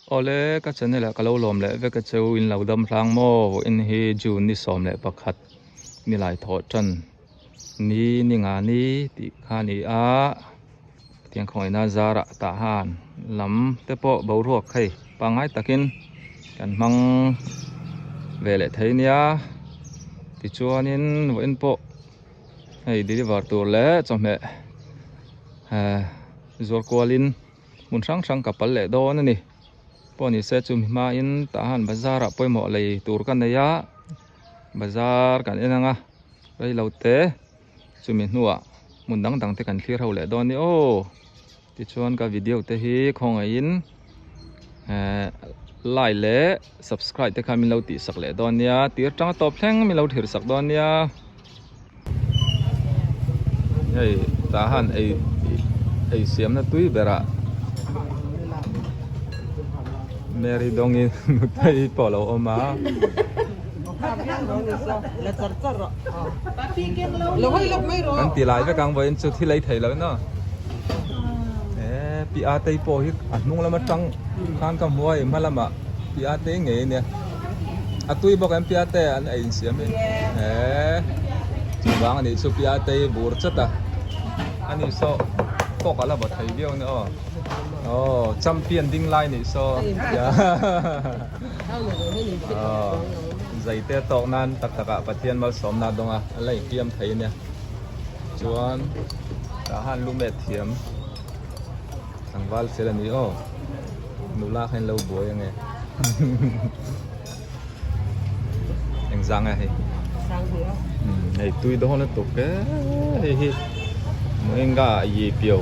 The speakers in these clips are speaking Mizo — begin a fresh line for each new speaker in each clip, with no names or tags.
Awle ka channel ah ka lo lawm leh vek a cheu in lo dam hlang maw in hi June ni 11 nilai thawh tan ni ni nga ni tih kha a ni a tiang khawngaihna zarah tah han lam te pawh boruak hei pangngai takin kan hmang ve leh thei nia tichuanin vawiin pawh hei deliver tur leh chawhmeh eh zuar kualin. Hmun hrang hrang ka pal leh dawn a ni. Pawh ni se chumi hmain tah han bazar ah pawimawh lei tur ka nei a, bazar kan en ang a, rei lo te chumi hnuah hmun dang dang te kan thlir ho leh dawn a ni aw. Tichuan ka video te hi khawngaihin eh like leh subscribe te kha min lo tihsak leh dawn nia, tir tanga tawp thleng min lo thlir sak dawn nia. Hei tah han ei ei siamna tui berah Mary dawngin nutei pawh a lo awm a. Kan ti lai vek ang vawiin chu thil ei thei lo in aw. E pi a tei pawh hi a hnung lam atang khan ka hmu a i hma lamah pi a tei ngei a nia. A tui bawk em pia te an ei insiam hi he chuvang a nih chu pia te hi bur chat a ani saw tawk a la vaw thei viau a ni aw aw champion ding lai nih saw aw zai te tawk nan tak tak ah Pathian malsawmna dawng a a la infiam thei a nia chuan tah han lu met thiam tlangval fel a ni aw nula kha in lo buai ange engzah nge hei hei tui dawn lutuk e hei hi moringa yi piau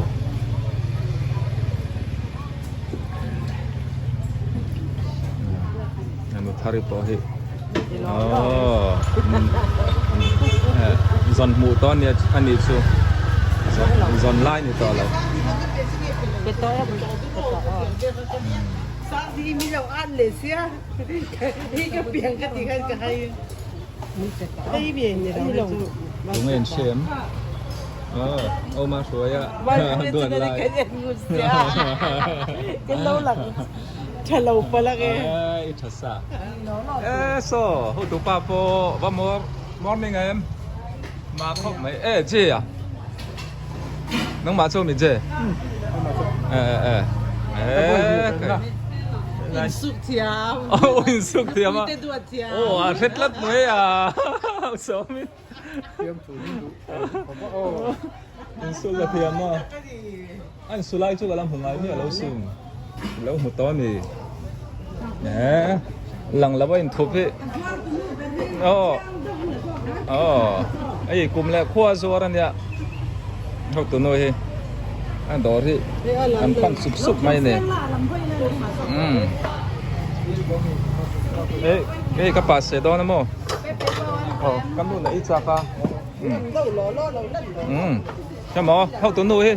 nuthari pawh hi aww zawn hmuh tawh ania ani chu zawn lai ni tawh lo. Tunge in hriam aw ma hruai a duan lai i tha sa e saw hotu pa pawh va morning em ma khawp mai e je a nangmah chu mi je e e e
Insuk thiam.
Oh, insuk thiam a.
Te duat thiam.
Oh, a hret tlat mai a. Sawmin.
Thiam chu ni duh. Oh.
Insuk a thiam a. An sulai chu ka la hmu ngai mi alo sim. Lo hmu tawh ni. Eh, lang lo a inthup hi. Oh. Oh. Ei kum leh khua zuar ania. Ho tu nu hi. A dawr hi an pan sup sup mai ni. Um. Ei, ei ka pa se dawn a maw? Oh, ka nu na i chak a. Um. Um. Hemaw, ho tu nu hi.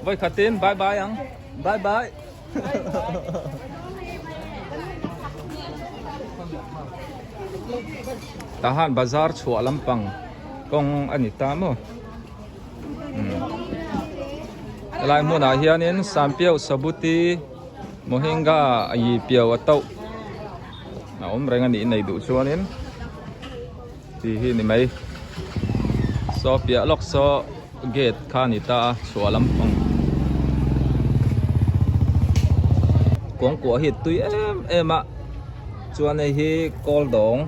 Voi khatin bye bye ang. Bye bye. Tahan bazar chhuah lampang kawng a ni ta maw helai hmunah hianin sampiau sabuti mohinga yi piau a toh a awm reng a nih nei duh chuanin tih hi ni mai saw piah lawk saw gate kha a ni ta a chhuah lampang kuangkuah hi a tui em em a chuan hei hi kawl dawng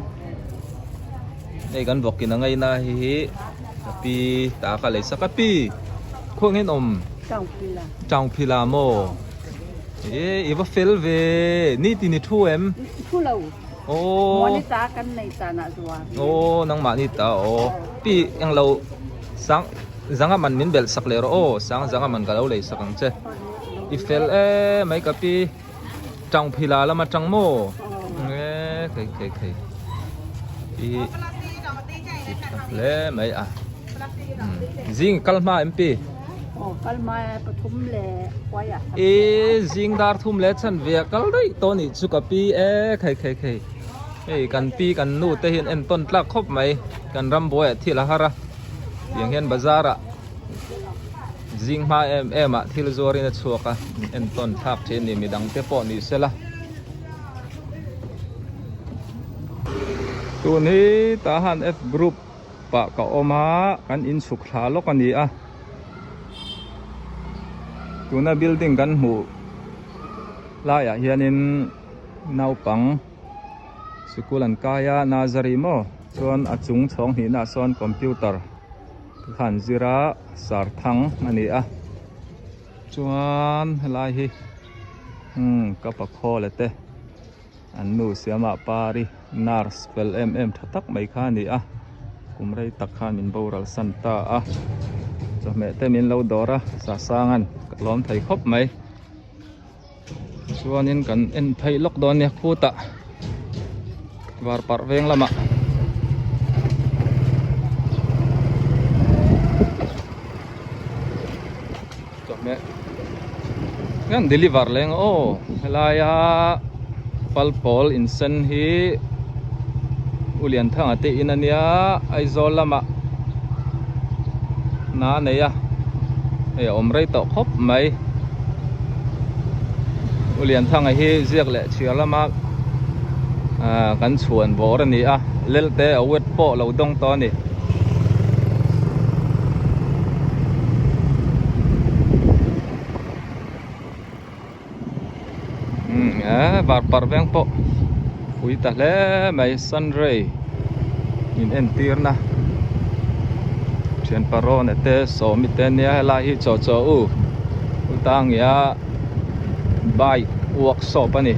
hei kan vawk in a ngaina hei hi ka pi ta kha lei sak a pi khawnge an awm Changphila maw e i va fel ve nitin i thu em
thu lo
Aw.
Muani ta kan nei ta na zuar.
Aw nangmah ni ta aw. Pi englo sang zanga man min belh sak leh rawh aw sang zanga man ka lo lei sak ang che. I fel e mai ka pi tang phila lama tang maw. E khei khei khei. Pi hi tha hle mai a. Zing kal hma em pi?
Aw kal hma e pathum leh huai ah.
E zing dar thum leh chhan ve a kal daih tawh nih chu ka pi e khei khei khei. Hei kan pi kan nu te hian entawn tlak khawp mai kan ram buai ah thil a har a tiang hian bazar ah zing hma em em ah thil zuar in a chhuak a entawn thlak thin a ni midang te pawh ni sela. Tun hi Tahan F Group ah ka awm a, kan inchhuk thla lawk a ni a. Tuna building kan hmuh laiah hianin naupang sikul an kai a, nursery maw chuan a chung chhawng hnihnaah sawn computer kha an zir a, sarthang a ni a. Chuan helai hi umm ka pa khawl te an nu siamah pari nurse fel em em tha tak mai kha a ni a kum rei tak khan min boral san ta a chawhmeh te min lo dawr a sasangan ka lawm thei khawp mai chuanin kan en phei lawk dawn nia khutah var parh veng lamah. Chawhmeh hian deliver leng aw helaia pal pawl insen hi U Lianthanga te in ania Aizawl lamah hna a nei a hei a awm rei tawh khawp mai U Lianthanga hi ziak leh chhiar lama ah kan chhuan bawr a ni a lelte a wet pawh lo dawng tawh a ni. Umm eh var parh veng pawh pui ta hle mai sunray in entir na thian parawn te sawmi te nia helai hi chaw chaw u u tangia bike workshop a ni.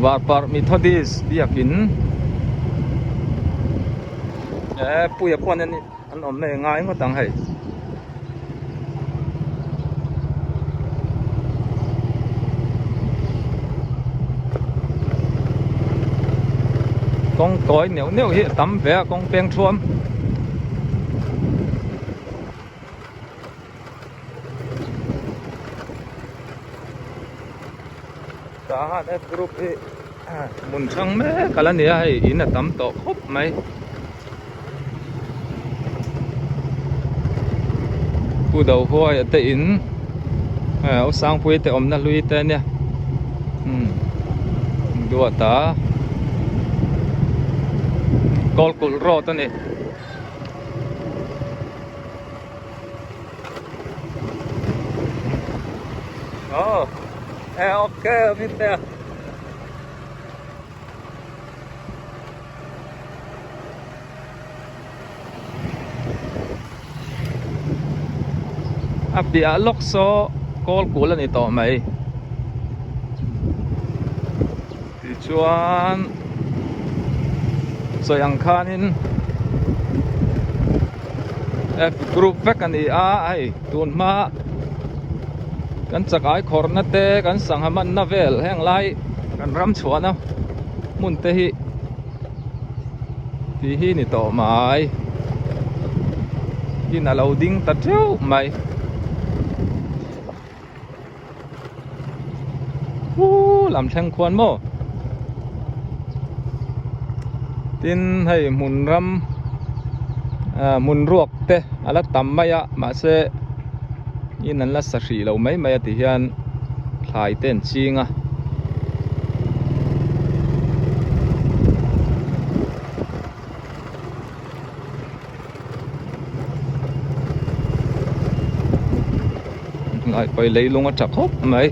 Varparh Methodist biakin eh puia khuan an an awm na ngai ngawt ang hei. Kawng kawi neuh neuh hi a tam ve a kawng peng thuam. Tahan F group hi hmun hrang mek a la ni a hei in a tam tawh khawp mai. Pu Dohuaia te in aw Sangpuii te awmna hlui te ania umm duata Kawlkulh road a ni. Oh, eh ok Peter. A piah lawk saw kawl kul a ni tawh mai. Tichuan sawi ang khanin F group vek a ni a hei tun hma kan chakai khawrhna te kan sangha manna vel heng lai kan ram chhuahna hmun te hi tih hi ni tawh mai in a lo ding ta teuh mai. Huu lam thleng khuan maw tin hei hmun ram ah hmun ruak te a la tam mai a mahse in an la sa hrih lo mai mai a ti hian thlai te an ching a. Ngaihpawi leilung a tha khawp mai.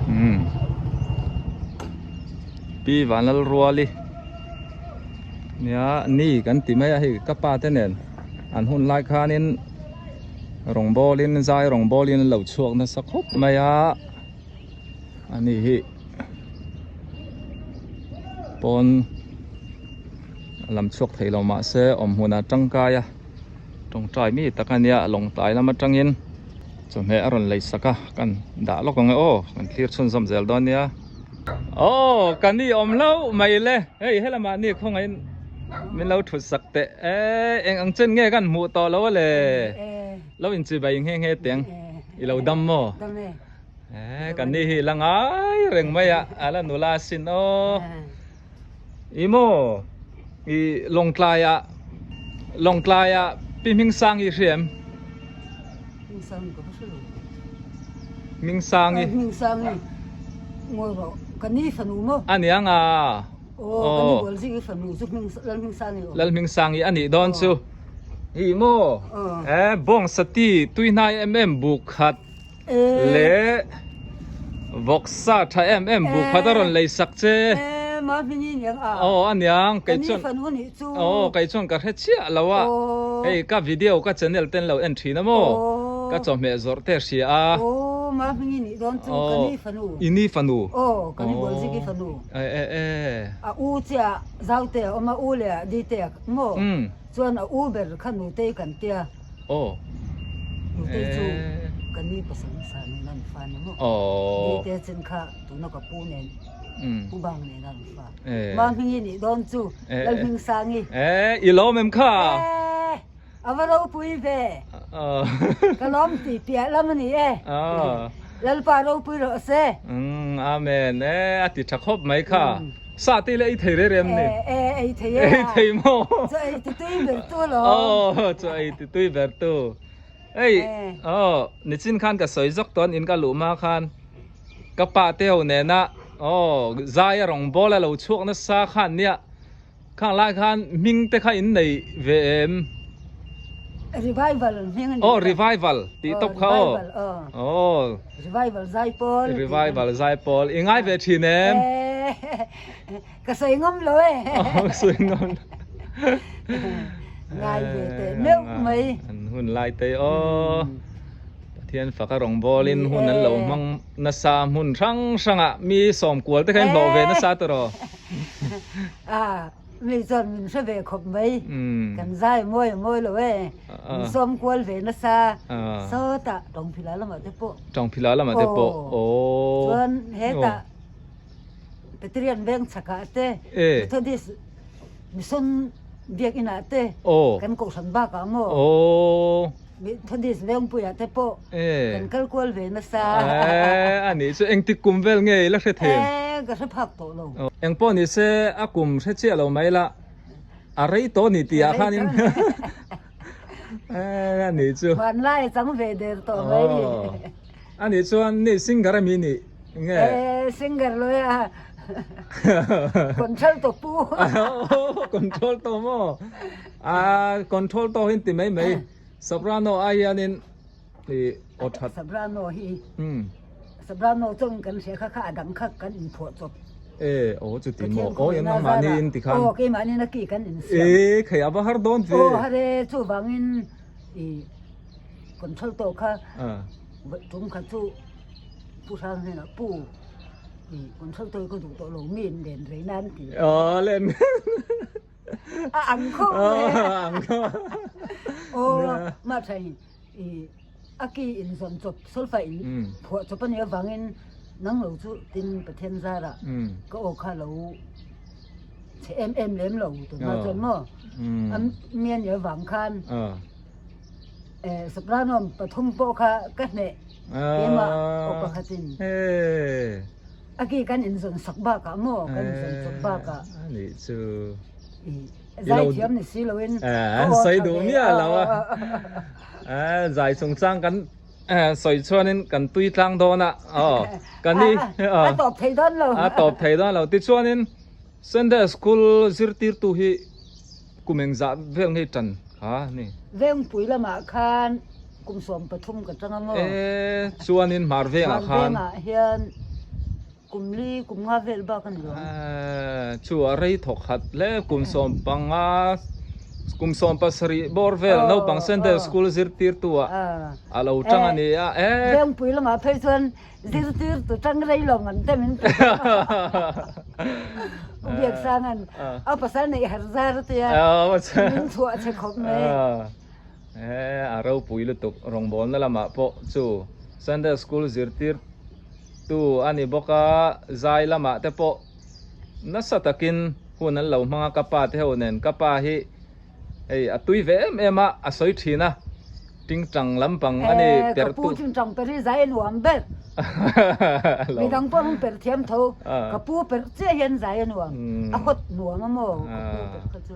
Umm Pi Vanlalruali nia ni kan ti mai a hei ka pa te nen an hun lai khanin rawngbawlin zai rawngbawlin an lo chhuak nasa khawp mai a ani hi pawn a lam chhuak thei lo mahse awm hmunah tangkai a. Tawngtai mi tak a nia lawngtai lam atangin chawhmeh a rawn lei sak a kan dah lawk ang e aw kan thlir chhunzawm zel dawn nia. Aw ka ni awm hlauh mai le hei helamah ni khawngaih min lo thut sak teh e eng ang chen nge kan hmuh tawh lo a le lo inchi bai nghe nghe teng i lo dam maw e kan ni hi la ngai reng mai a a la nula sin aw i maw i lawngtlai ah lawngtlai ah pi hming sang i hria em Hming sang i.
Hming sang i ngawi rawh. Ka ni fanu maw?
A ni ang a.
Aw, ka ni bual zing i fanu chu hming Lal Hming Sang i aw.
Lal Hming Sang i a nih dawn chu. Hi maw? Eh, bawng sati tui hnai em em buk khat leh vawksa tha em em buk khat a rawn lei sak che.
Eh, ma hming i niang a.
Aw, a niang.
Ka ni fanu a nih chu.
Aw, kei chuan ka hre chiah lo a. Hei ka video ka channel ten lo en thin a maw? Ka chawhmeh zawrh te hria a.
Aw, ma hming i nih dawn chu ka ni fanu.
I ni fanu?
Aw, ka ni Bualzik i fanu.
E e e.
A u chiah Zaute a awm a, u leh a Dite a maw? Chuan a u ber kha Nutei kan tia.
Aw.
Nutei chu ka ni pasal hmasa nen an fa ni maw? Dite chin kha tuna ka pu nen, pu bang nen an fa. Ma hming i nih dawn chu Lalhmingsangi.
Eh, i lawm em kha?
Eh, a va ropui ve. Ka lawm tih piah lam a ni e. Lalpa ropui rawh se.
Amen. Eh, a ti tha khawp mai kha. Sa te leh ei thei reng reng ni.
Eh, ei thei e.
Ei thei maw?
Chaw ei ti tui ber tu alawm.
Oh, chaw ei ti tui ber tu. Hei, aw, nichin khan ka sawi zawk tawn in ka luh hma khan. Ka pa te ho nena aw zai a rawn bawl a lo chhuak nasa khan nia khang lai khan hming te kha in nei ve em?
Revival hming a ni
Aw revival tih tawp kha aw. Aw.
Revival zai pawl.
Revival zai pawl i ngai ve thin em?
Ka sawi ngam lo e.
Aw ka sawi ngam lo.
Ngai ve teh meuh mai.
An hun lai te aw. Pathian faka rawngbawlin hun an lo hmang nasa hmun hrang hrangah mi sawmkual te kha in hlawh ve nasa tawh rawh.
A, mi chuan min hre ve khawp mai. Kan zai mawi a mawi lo e. Min sawmkual ve nasa. Sawtah Tawngphila lamah te pawh.
Tawngphila lamah te pawh. Aww.
Chuan hetah Petrian veng chhakah te Methodist Mission biakinah te kan kohhran bakah maw. Methodist Vengpuia te pawh kan kal kual ve nasa.
A nih chu engtik kum vel nge i la hre thei em?
E, ka hre phak tawh lo.
Eng pawh ni se a kum hre chiah lo mai la, a rei tawh ni tih ah khanin a nih chu.
Hmanlai a chang ve der tawh mai.
A nih chuan ni singer ami nih nge?
E, singer lo e a. Control tawh pu.
Control tawh maw? A control tawh hi ti mai mai. Soprano ai hianin i aw that.
Soprano hi Soprano chuan kan hria kha kha a dang kha kan inphuah chawp.
E aw chuti maw aw eng ang mahni in ti khan.
Aw keimahni na ki kan insiam.
E khei a va har dawn ve.
Aw har e chuvangin i control tawh kha tum kha chu Pu Hrang hnenah Pu i control tawh hi ka duh tawh lo mi in len rei nan ti.
Aw len.
A ang khawp mai a.
Ang khawp.
Aw mah tha in i a ki in zawn chawp solfa in phuah chawp a nih avangin nang lo chu tin Pathian zarah ka aw kha lo chhe em em lem lo tunah chuan maw a mi a nih avang khan soprano pathum pawh kha ka hneh keimah aw pakhatin. A ki kan inzawn sak bakah maw kan inzawn chawp bakah.
A nih chu.
Zai thiam ni si loin
ka aw tha ve. Miah lo a. Zai chungchang kan sawi chuanin kan tui tlang dawn a. Aw kan ni.
A tawp thei dawn lo.
A tawp thei dawn lo. Tichuanin Sunday School zirtirtu hi kum engzah vel ngei tan kha ni.
Vengpui lamah khan Kum 13 ka chang a maw?
E, chuanin Hmar vengah khan.
Hmar vengah hian kum li, kum nga vel bak a ni lo.
E, chu a rei thawk khat hle, kum 15, kum 17 bawr vel naupang Sunday School zirtirtu ah a lo tang a ni a.
E, Vengpui lamah phei chuan zirtirtu tang rei lo man te min ti. U Biaksanga'n a pasal neih har zar a tia, min chhuah che khawp mai.
He a ropui lutuk rawngbawlna lamah pawh chu Sunday School zirtir tu a ni bawk a, zai lamah te pawh nasa takin hun an lo hmang a ka pa te ho nen ka pa hi hei a tui ve em em a, a sawi thin a, tingtang lampang a ni
per tu. Ka pu tingtang per hi zai a nuam ber, midang pawh an per thiam tho, ka pu per chiah hian zai a nuam, a hawt nuam a maw ka pu per kha chu.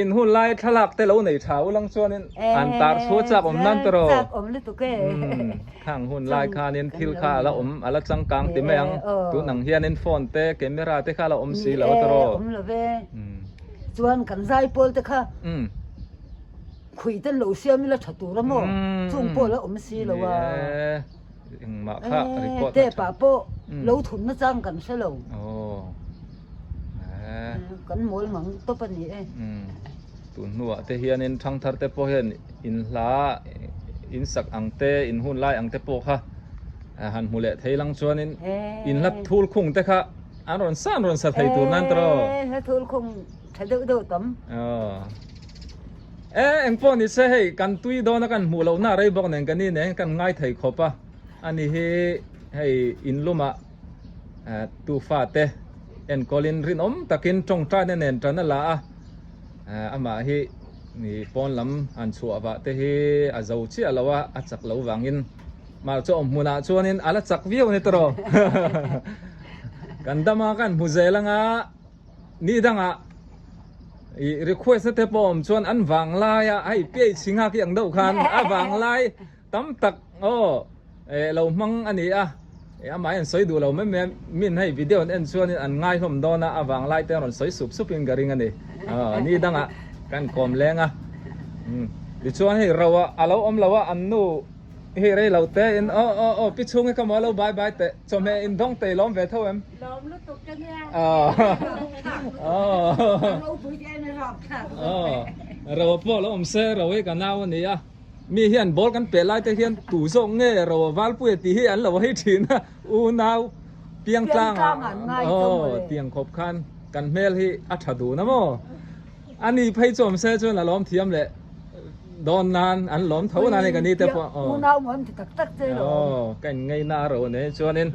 In hun lai thlalak te lo nei tha ulang chuanin an tar chhuah chak awm nan tawh.
Chak awm lutuk e.
Khang hun lai khanin thil kha a la awm a la changkang ti mai ang. Tun ang hianin phone te camera te kha a la awm si lo tawh.
Ni e awm lo ve. Chuan kan zaipawl te kha khui ten lo siam ila tha tur a maw? Chung pawh la awm si lo a.
Ni e engmah kha record na tha.
Tape ah pawh lo thun na chang kan hre lo. Kan mawl mang tawp a ni e.
Tun hnuah te hianin thangthar te pawh hian in hla in sak ang te in hun lai ang te pawh kha han hmu leh thei lang chuanin in hla thul khung te kha an rawn sa an rawn sa thei tur nan tawh.
E hla thul khung tha deuh deuh tam.
E engpawh ni se hei kan tui dawn a kan hmuh lohna rei bawk nen kan ni nen kan ngai thei khawp a ani hi hei in lumah Tufa te enkawlin rinawm takin tawngtaina nen tan a la a, amah hi pawn lam han chhuah vah te hi a zo chiah lo a, a chak lo vangin mar chu awm hmunah chuanin a la chak viau a ni tawh. Kan dama kan hmu zel anga ni dangah i request na te pawh awm chuan an vang laia hei piai chhinga khi ang deuh khan a vang lai Tam tak aw eh lo hmang a ni a, eh amah hian sawi duh lo mai mai a, min hei video an en chuanin an ngai hlawm dawn a, a vang lai te an rawn sawi sup sup in ka ring a ni. Aw ni dangah kan kawm leng a, umm tichuan hei ro ah a lo awm lo a, an nu hi rei lo te in aw aw aw pi chhung hi ka maw lo bai bai teh, chawhmeh in dawng tei lawm ve tho em?
Lawm lutuk ka nia.
Aw aw ro pawh lo awm se, ro hi ka nau a ni a. Mi hian ball kan peh lai te hian tu zawk nge ro a valpui a tih hi an lo hei thin a, unau piangtlang ah aw tiang khawp khan kan hmel hi a tha dun a maw? A ni phei chu awm se chuan a lawm thiam leh dawn nan an lawm tho nan ka ni te pawh aw
unau an ti tak tak che lo
aw ka in ngei na ro nei chuanin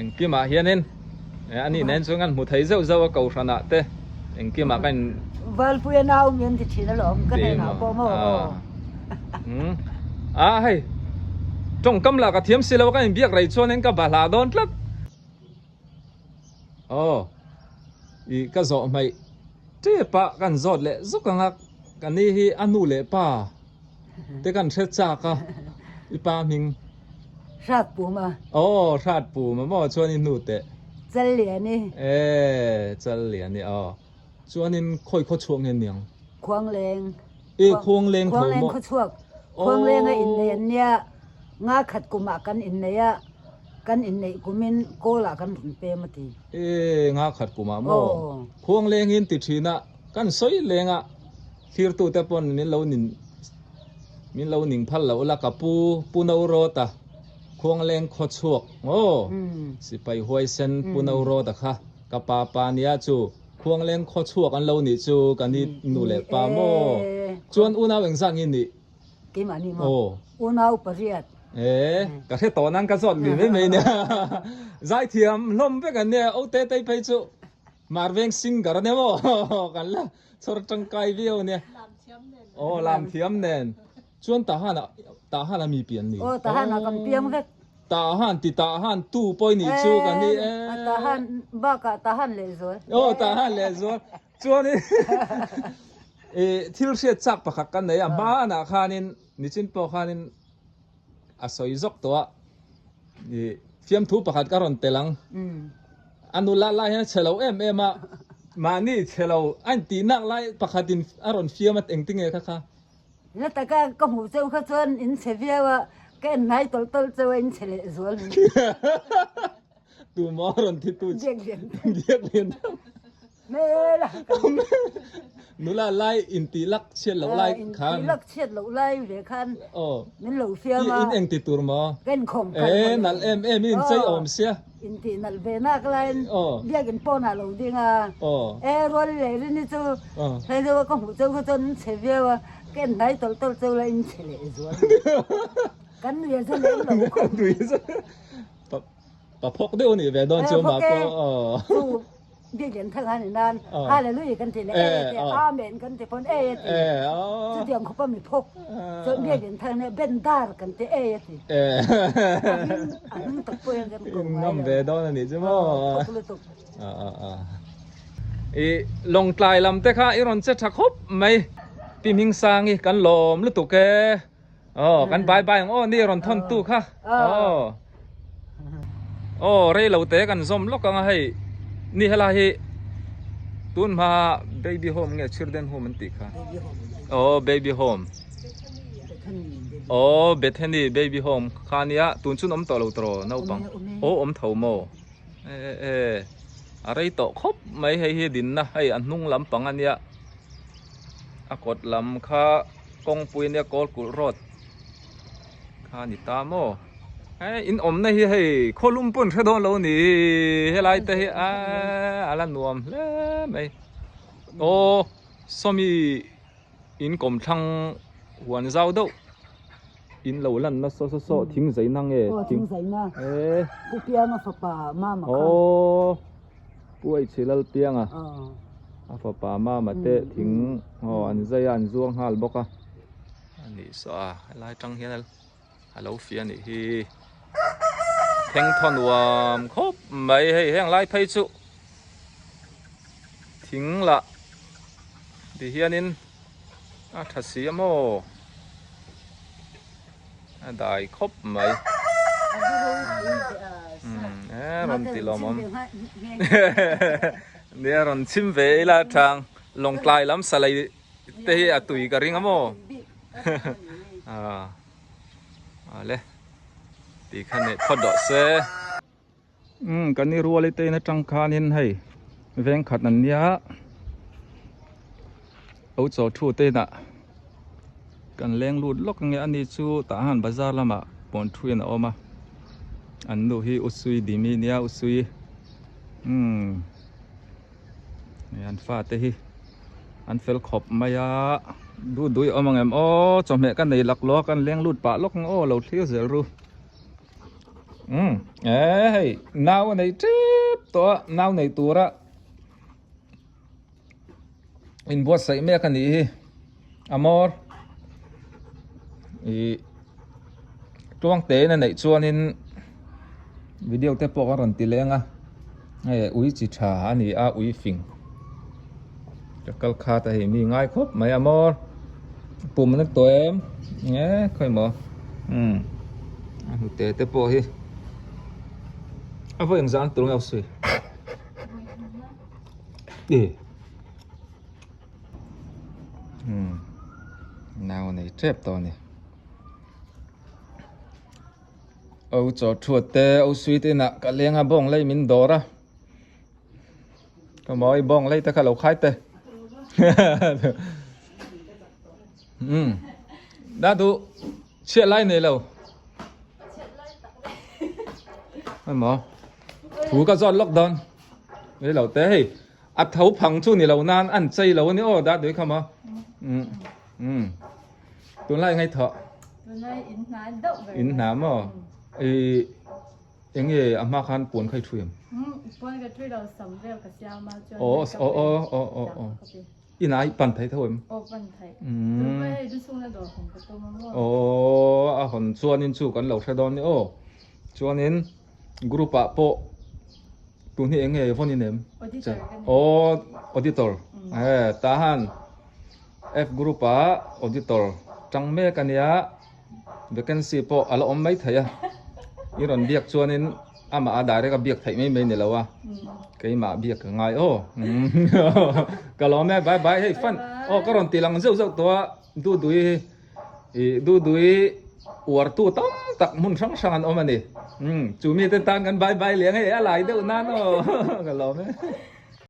engkimah hianin Ani nen chuan kan hmu thei zeuh zeuh a kohhran ah te engkim ah ka in
Valpuia nau mi an ti thin alawm ka hnenah pawh maw aw.
A hei tawngkam lah ka thiam si lo a ka inbiak rei chuan in ka bahlah dawn tlat. Aw i ka zawh hmaih tep a kan zawt leh zuk ang a ka ni hi a nu leh pa te kan hre chak a i pa hming.
Hrat pum a.
Aw hrat pum a maw chuan i hnu teh.
Chal lian i.
E chal lian i aw. Chuanin khawi khaw chhuak nge niang?
Khuangleng.
E khuangleng tho maw?
Khuangleng khaw chhuak. Khuangleng a innei an nia. Nga khat kum ah kan innei a. Kan inneih kumin kawl ah kan rawn pem a ti.
E nga khat kum ah maw? Khuangleng in ti thin a. Kan sawi leng a. Thirtute pawn min lo nin min lo ning phal loh la ka pu Pu No Rawta Khuangleng khaw chhuak aw sipai huaisen Pu No Rawta kha ka pa pa nia chu Khuangleng khaw chhuak an lo nih chu ka ni nu leh pa maw chuan unau engzah nge nih
Keimah ni maw unau pariat
E ka hre tawh nan ka zawt lui mai mai nia zaithiam hlawm vek an nia Ote tei phei chu Marveng singer a nia maw kan la Chhawr tangkai viau ania.
Lam thiam nen.
Aw lam thiam nen. Chuan Tahan ah Tahan a mi pian ni.
Aw Tahan ah kan piang vek.
Tahan ti Tahan tu pawh i nih chu kan ni e.
Tahan bakah Tahan leh zual.
Aw Tahan leh zual. Chuanin i thil hriat chak pakhat kan nei a hmanah khanin nichin pawh khanin a sawi zawk tawh a i fiamthu pakhat ka rawn tel ang. A nula lai hian a chhe lo em em a, mahni chhe lo a intih nak lai pakhatin a rawn fiam a engtinge kha kha.
La taka ka hmuh cheu kha chuan in chhe viau a, ka en hnai tawlh tawlh cheu a in chhe leh zual mai.
Tu maw a rawn thi tu che?
Biak lian.
Biak lian.
Hmel a.
Nula lai intih lak chhiat loh lai khan.
Intih lak chhiat loh lai ve khan min lo fiam a.
In engti tur maw?
Ka inkhawm khalh
E nalh em em in chei awm sia.
Intih nalh ve nak laiin biakin pawnah lo ding a. E rual leh rini chu hlei deuh a ka hmuh cheu kha chuan in chhe viau a, ka en hnai tawlh tawlh cheu la in chhe leh zual. Kan nuih a za lem lo khawp.
Pa phawk deuh anih ve dawn chu mah pawh aw.
Chu Biakinn thang a ni nan Hallelujah kan ti leh e a ti Amen kan ti pawn e a ti. Chutiang khawpa mi phawk chuan Biakinn thang nia Ben dar kan ti e a ti. A hming tak pawh hian kan ko ngai lo.
Ngam ve dawn anih chu maw.
Phawk lutuk.
I Lawngtlai lam te kha i rawn che tha khawp mai. Pi Hmingsangi kan lawm lutuk e. Aw kan bye bye ang aw ni rawn thawn tu kha aw aw rei lo te kan zawm lawk ang a hei ni helai hi tun hma baby home nge children home an tih kha aw baby home aw Bethany baby home kha nia tun chun awm tawh lo tawh naupang aw awm tho maw e e a rei tawh khawp mai hei hi dinna hei a hnung lampang a nia a kawt lam kha. Kawngpui nia Kawlkulh road kha ni ta maw he in awmna hi hei khawlum pawh in hre dawn lo ni helai te hi a la nuam hle mai aw sawmi in kawmthlang huan zau deuh in lo lan na saw saw saw thing zai na nge
thing zai na e pu pianga fapa mama kha
aw pu aichhi lal pianga a fapa mama te thing aw an zai a an zuar nghal bawk a a nih saw a helai tang hian a lo fiah a nih hi thleng thaw nuam khawp mai hei heng lai phei chu thing lah ti hianin a tha si a maw a dai khawp mai e rawn ti lawm awm nia rawn chhim ve ila tang Lawngtlai lam salai te hi a tui ka ring a maw ale ti kha neih phawt rawh se umm kan i rual te in atang khanin hei veng khat an nia lo chaw thu te inah kan leng lut lawk ange ani chu tah han bazar lamah pawn thu in a awm a an nu hi usui dimi nia usui umm. An fate hi an fel khawp mai a duh duh i awm ang em aw chawhmeh ka nei lak lawk an leng lut pah lawk ang aw lo thlir zel ru umm e hei nau a nei tep tawh a nau nei tura inbuatsaih mek a nih hi amawr ih tluang tein a neih chuanin video te pawh a rawn ti leng a hei ui chi tha a ni a ui fing ka kal khat a hei mi ngai khawp mai a maw pum na tawh em nge khawi maw umm a hnute te pawh hi a vawi engzah an tur nge sawi e. Umm nau nei tep tawh a ni o chaw thuat te o sui te inah ka leng a bawng lei min dawr a ka mawi bawng lei te kha lo khai te umm da duh chhiat lai nei lo emaw thu ka zawt lawk dawn ni lo te hei. A tho phang chu ni lo nan an chei lo a ni aw dat dui kha maw umm umm tunlai ngai thawh
tunlai in hna deuh ber
in hna maw i enge a hma khan puan kha i thui em
puan ka thui lo sam vel ka siam a chuan
aw aw aw aw aw aw in ai pan thei tho em
aw pan thei tunlai hei du chhung na dawr hawn ka tum a maw
aw a hawn chuanin chu kan lo hre dawn ni aw chuanin group ah pawh Tun hi eng nge vawn in em?
Auditor ka ni.
Aw auditor. Eh tahan F group ah auditor tang mek a nia vacancy pawh a la awm mai thei a. I rawn biak chuanin amah a direct a biak theih mai mai ni lo a. Keimah biak ka ngai aw. Ka lawm e bye bye hei fan aw ka rawn ti lang zeuh zeuh tawh a du dui hi. Ih Dudui uar tu tam tak hmun hrang hrang an awm a ni. Umm chu mite tan kan bye bye liang hei a lai deuh nan aw ka lawm e.